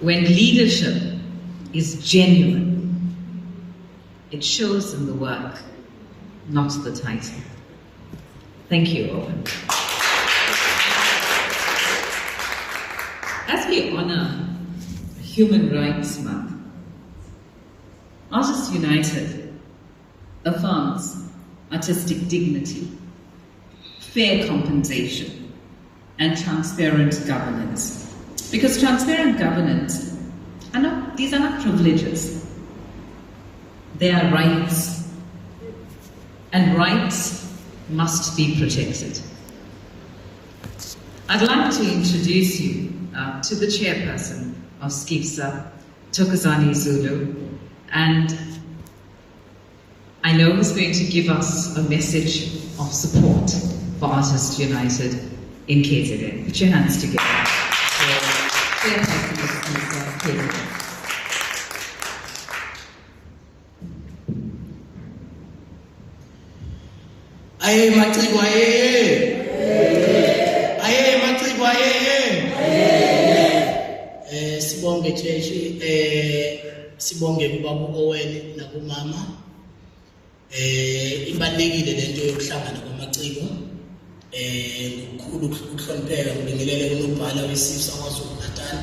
When leadership is genuine, it shows in the work, not the title. Thank you, Owen. As we honor Human Rights Month, Artists United affirms artistic dignity, fair compensation, and transparent governance. Because transparent governance are not, these are not privileges. They are rights. And rights must be protected. I'd like to introduce you to the chairperson of SCIFSA, Thokozani Zulu, and I know he's going to give us a message of support for Artists United in KZN. Put your hands together for chairperson of SCIFSA, KZN. Aye maciko aye. Aye maciko aye. Sibonge Jeshi sibonge kubaba Owen nakumama. Ibalekile lento yokuhlangana kwamaciko. Ngokukhulu ukuhlonipheka ngibingelele kunobhala weSIFSA KwaZulu Natal.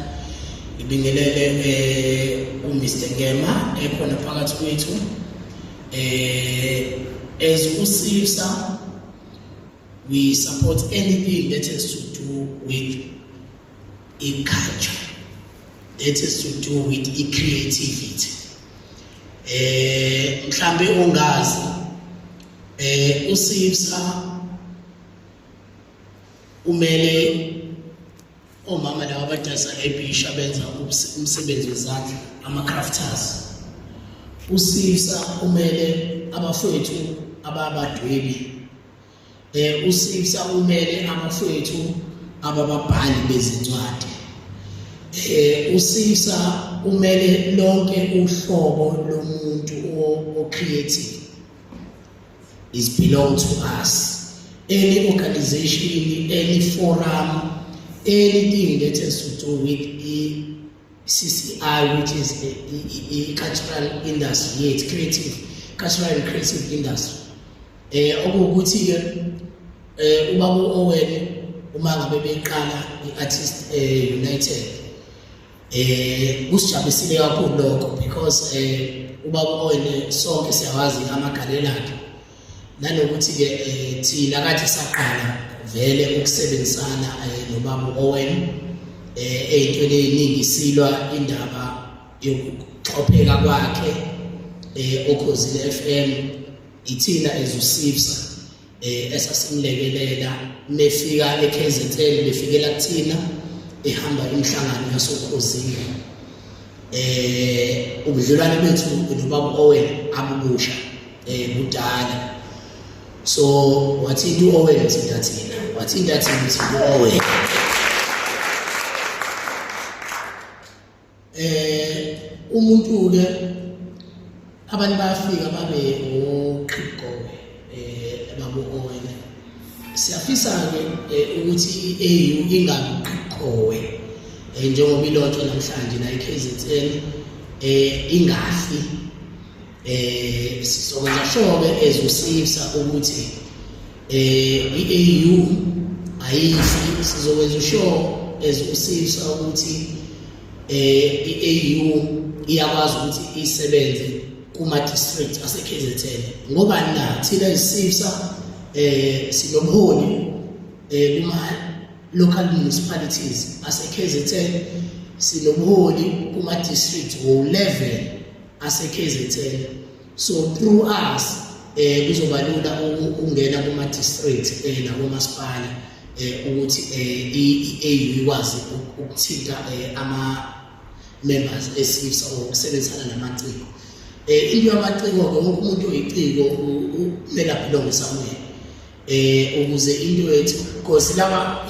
Ngibingelele uMr Ngema ekhona phakathi kwethu. As uSIFSA we support anything that has to do with a culture, that has to do with a creativity. Mhlambe ungazi uSIFSA umele omama laba abadayisa ebhisha benza umsebenzi wezandla, ama-crafters. USIFSA umele abafowethu ababadwebi. USIFSA umele abafowethu abababhali bezincwadi. USIFSA umele lonke uhlobo lomuntu o-creative is belong to us. Any organization, any forum, anything that has to do with the CCI, which is the cultural industry, yes, creative, cultural and creative industry. Okuwukuthi ke ubaba Owen uma ngabe beqala iArtist United, kusijabisile kakhulu lokho because ubaba Owen sonke siyawazi amagalelo akhe, nanokuthi ke thina kade saqala vele ukusebenzisana nobaba Owen ey'ntweni ey'ningi, silwa indaba yokuxhopheka kwakhe oKhozini FM. Ithina as uSIFSA esasimlekelela mefika eKZN, befikela kuthina ehamba imihlangano yasoKhozini. Ubudlelwane bethu nobaba Owen abubusha, budala. So wathinta uOwen, thinta thina, wathinta thina, thinta uOwen. Umuntu ke abantu bayafika babe oqhigowe babo Owen. Siyafisa ke ukuthi iAU ingabi qhigowe njengoba ilotshwa namhlanje la eKZN, ingafi. Sizokwenza sure ke as uSIFSA ukuthi iAU ayifi. Sizokwenza sure as uSIFSA ukuthi iAU iyakwazi ukuthi isebenze kuma district ase KZN, ngoba na thina iSIFSA sinobuholi kuma local municipalities ase KZN, sinobuholi kuma district wo11 ase KZN. So through us kuzoba lula ukungena kuma district nakomasipala ukuthi i-AU ikwazi ukuthinta ama members eSIFSA or ukusebenzisana namaciko. Into yamaciko ke, wonke umuntu oyiciko kumele belong somewhere ukuze into yethu, because laba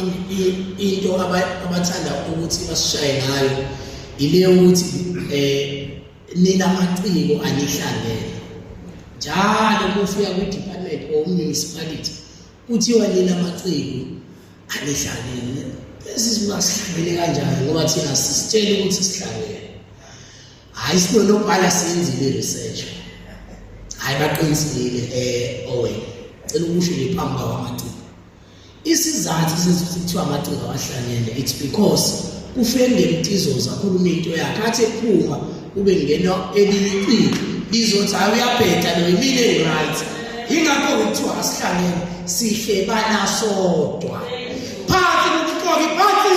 into abathanda ukuthi basishaye ngayo ile ukuthi nina amaciko anihlangene. Njalo uma ufika kwi-department or municipality kuthiwa nina amaciko anihlangene. Bese sihlangene kanjani ngoba thina sisitshela ukuthi sihlangene. Hayi, sinonobhala, siyenzile research. Hayi, baqinisile. Owen, cela ukusho nje phambi kwamaciko, isizathu senza kuthiwa amaciko awahlangene, it's because kufike ngemtizozo akhuluma into yakhe, athi ephuma kube ngena elinye iciko lizothi, "Hayi, uyabheda lo, imina engi-right." Yingakho-ke kuthiwa asihlangene, sihlebana sodwa. Phansi nobuxoki, phansi,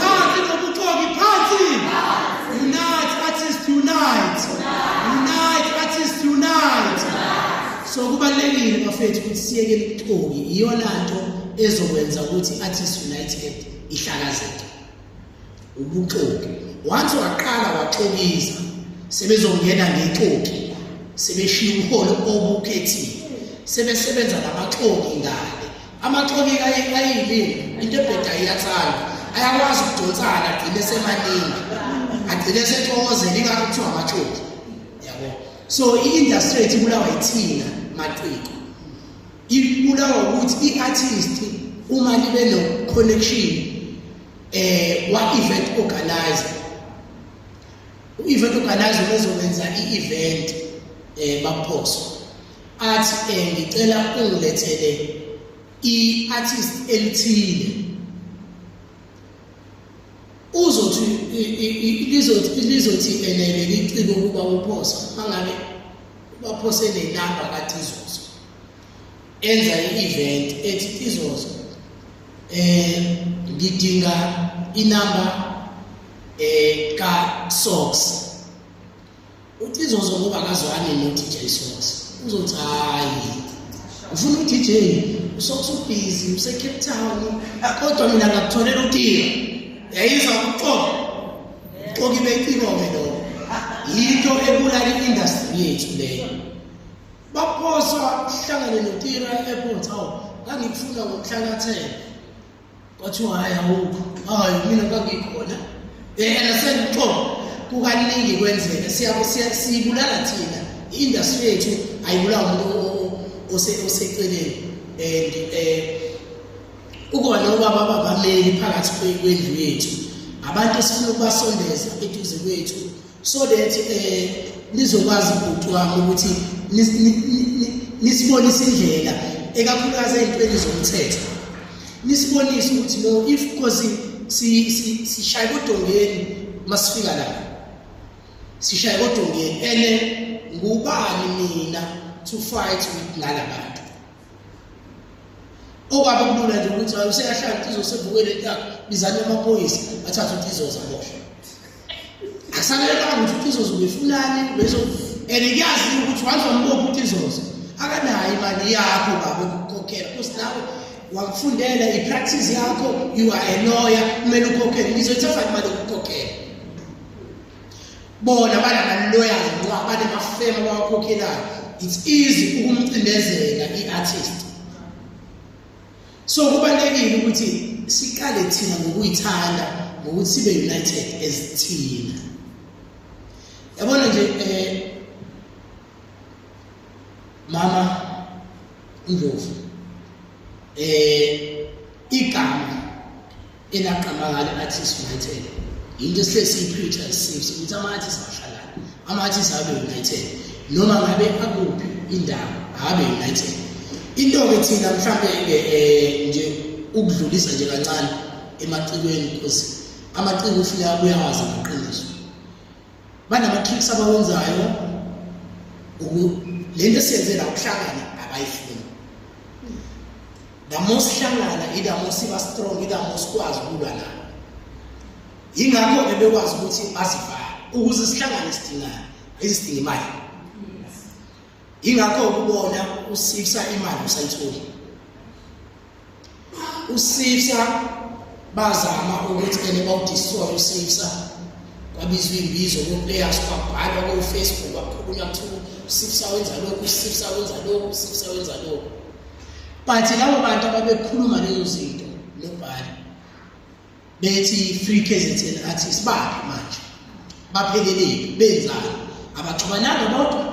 phansi nobuxoki, phansi. Unite, artist, unite, unite, artist, unite. So kubalulekile, bafethu, ukuthi siyekele ubuxoki. Iyona nto ezokwenza ukuthi i-Artist United ihlakazeke, ubuxoki. Once waqala waxokisa, sebezongena ngexoki, sebeshiya ubuholi obukhethile, sebesebenza namaxoki ngale. Amaxoki ayilimi, into ebheda iyathanda, ayakwazi ukudonsana, agcine semaningi, agcine sexokozela. Ingakho kuthiwa amaxoki, yabo. So i-industry yethu ibulawa yithina maciko, ibulawa ukuthi i-artist uma libe no-connection wa-event organizer, u-event organizer bezokwenza i-event, baphoso athi, "Ngicela ungilethele i-artist elithile." Uzothi lizothi enele liciko kuba uphosa mangabe baphose nenamba kaTizozo, enza i-event, ethi, "Tizozo, ngidinga inamba ka Socks." UTizozo, ngoba akazwani no DJ Socks, uzothi, "Hayi, ufuna u-DJ uSocks, ubhizi, use Cape Town, kodwa mina ngakutholela uTira." Yayizwa ukuxoka xoki beciko-ke lo, yinto ebulala i-industry yethu leyo. Baphoswa hlangane noTira e-airport, "Hawu, ngangikufuna ngomhla ka-10." Kwathiwa, "Hhayi, awukho." "Hayi, mina ngangikhona." Understand uxolo, kukaningi kwenzeka. Siyibulala thina i-industry yethu, ayibulawa umuntu oseceleni. And ukona obaba ababameli phakathi kwendlu yethu, abantu esifuna ukubasondeza eduze kwethu so that nizokwazi, bhuti wami, ukuthi nisibonise indlela, ekakhulukazi ey'ntweni zomthetho, nisibonise ukuthi no, if because sishaya kodongeni masifika la, sishaya kodongeni, ene ngubani mina to fight with nalabantu? Okwabe kulula nje ukuthi, hayi, useyahlala izosevukele yakho, bizani amaphoyisa, bathathe ukuthi izozaboshwa. Akusanelanga ukuthi utizozo ubefunani bezo, and kuyaziwa ukuthi once wambopha utizozo, akanayo imali yakho baba ukukhokhela, because nawe wakufundela i-practice yakho, you are a lawyer, kumele ukhokhele. Ngizoyithatha imali yokukhokhela? Bona banama-lawyers nqa, banema-firm abawakhokhelayo. It's easy ukumcindezela i-artist. So kubalulekile ukuthi siqale thina ngokuyithanda, ngokuthi sibe united as thina, yabona nje. Mama Ndlovu, igama elaqamba ngalo Artist United, into esihle siyi-preacher sifs ukuthi ama-artist ahlangane, ama-artist abe united, noma ngabe akuphi indawo, abe united. Into-ke thina mhlambe-ke nje ukudlulisa nje kancane emacikweni, because amaciko ufike abuye awazi amaqiniso, banama-tricks abawenzayo. Le nto esiyenze la ukuhlangana abayifuni. The more sihlangana, i-the more siba strong, i-the more sikwazi ukulwa nabo. Yingakho-ke bekwazi ukuthi basivale. Ukuze sihlangane sidingane, ayisidinga imali. Yingakho kubona usifsa imali usayitholi. Usifsa bazama ukuthi ene bawu-destroy usifsa, kwabizwa iy'mbizo ko-players, kwabhalwa ko-Facebook, kwakhulunywa, kuthiwa usifsa wenza lokhu, usifsa wenza lokhu, usifsa wenza lokhu. But labo bantu ababekhuluma lezo zinto nobhali bethi free KZN artists, baphi manje? Baphelelephi? Benzani? Abaxubananga bodwa.